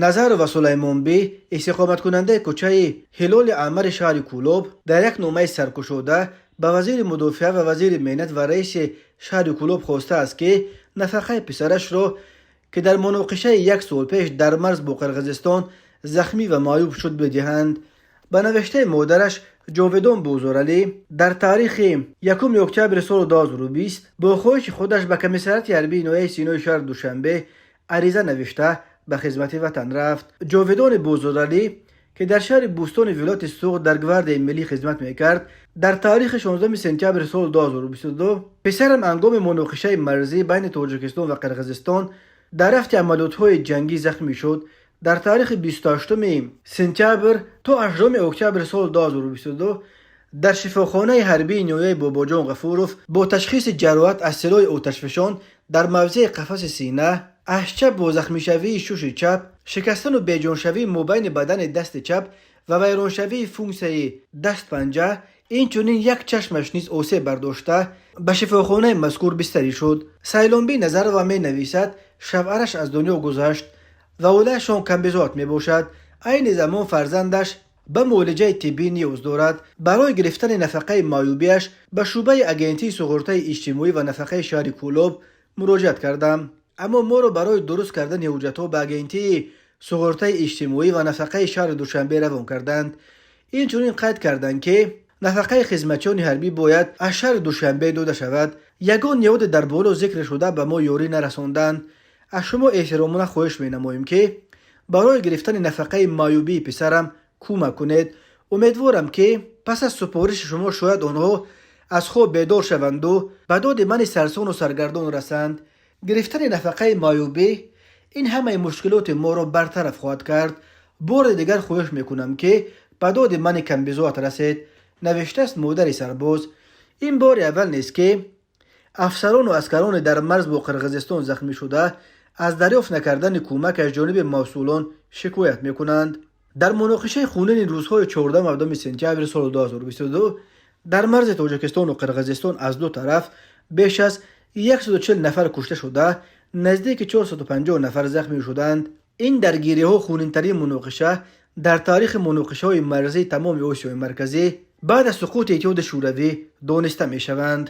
Назарова Сулаймонбӣ, истиқоматкунандаи кӯчаи Ҳилоли Аҳмари шаҳри Кӯлоб, дар як номаи саркушода ба вазири мудофиа ва вазири меҳнат ва раиси шаҳри Кӯлоб хостааст, ки нафақаи писарашро, ки дар муноқишаи як сол пеш дар марз бо Қирғизистон захмӣ ва маъюб шуд, бидиҳанд. Ба навиштаи модараш, Ҷовидон Бозоралӣ дар таърихи 1 октябри соли 2020 бо хоҳиши худаш ба комиссариати ҳарбии ноҳияи Синои шаҳри Душанбе ариза навишта, ба хизмати ватан рафт. Ҷовидони Бозоралӣ, ки дар шаҳри Бӯстони вилояти Суғд дар Гвардияи миллӣ хизмат мекард, дар таърихи 16 сентябри соли 2022 писарам ҳангоми муноқишаи марзӣ байни Тоҷикистон ва Қирғизистон дар рафти амалиётҳои ҷангӣ захмӣ шуд. Дар таърихи 28 сентябр то 8 октябри соли 2022 дар шифохонаи ҳарбии ноҳияи Бобоҷон Ғафуров бо ташхиси ҷароҳат аз силоҳи оташфишон дар мавзеи қафаси сина аз чап бо захмишавии шуши чап, шикастану беҷоншавии мобайни бадани дасти чап ва вайроншавии функсияи дастпанҷа, инчунин як чашмаш низ осеб бардошта, ба шифохонаи мазкур бистарӣ шуд. Сайлонбӣ Назарова менависад, шавҳараш аз дунё гузашт ва оилаашон камбизоат мебошад. Айни замон фарзандаш ба муолиҷаи тиббӣ ниёз дорад. Барои гирифтани нафақаи маъюбиаш ба шӯъбаи Агентии суғуртаи иҷтимоӣ ва нафақаи шаҳри Кӯлоб муроҷиат кардам, аммо моро барои дуруст кардани ҳуҷҷатҳо ба Агентии суғуртаи иҷтимоӣ ва нафақаи шаҳри Душанбе равон карданд. Инчунин қайд карданд, ки нафақаи хизматчиёни ҳарбӣ бояд аз шаҳри Душанбе дода шавад. Ягон ниҳоде дар боло зикр шуда ба мо ёрӣ нарасонданд. Аз шумо эҳтиромона хоҳиш менамоем, ки барои гирифтани нафақаи маъюбии писарам кӯмак кунед. Умедворам, ки пас аз супориши шумо шояд онҳо аз хоб бедор шаванду ба доди мани сарсону саргардон расанд. Гирифтани нафақаи маъюбӣ ин ҳамаи мушкилоти моро бартараф хоҳад кард. Бори дигар хоҳиш мекунам, ки ба доди мани камбизоат расед, навиштааст модари сарбоз. Ин бори аввал нест, ки афсарону аскароне дар марз бо Қирғизистон захмӣ шуда аз дарёфт накардани кӯмак аз ҷониби масъулон шикоят мекунанд. Дар муноқишаи хунини рӯзҳои 14 сентябри соли 2022 дар марзи Тоҷикистону Қирғизистон аз ду тараф беш аз 140 нафар кушта шуда, наздики 450 нафар захмӣ шуданд. Ин даргириҳо хунинтарин муноқиша дар таърихи муноқишаҳои марзии тамоми Осиёи Марказӣ баъд аз суқути Иттиҳоди Шӯравӣ дониста мешаванд.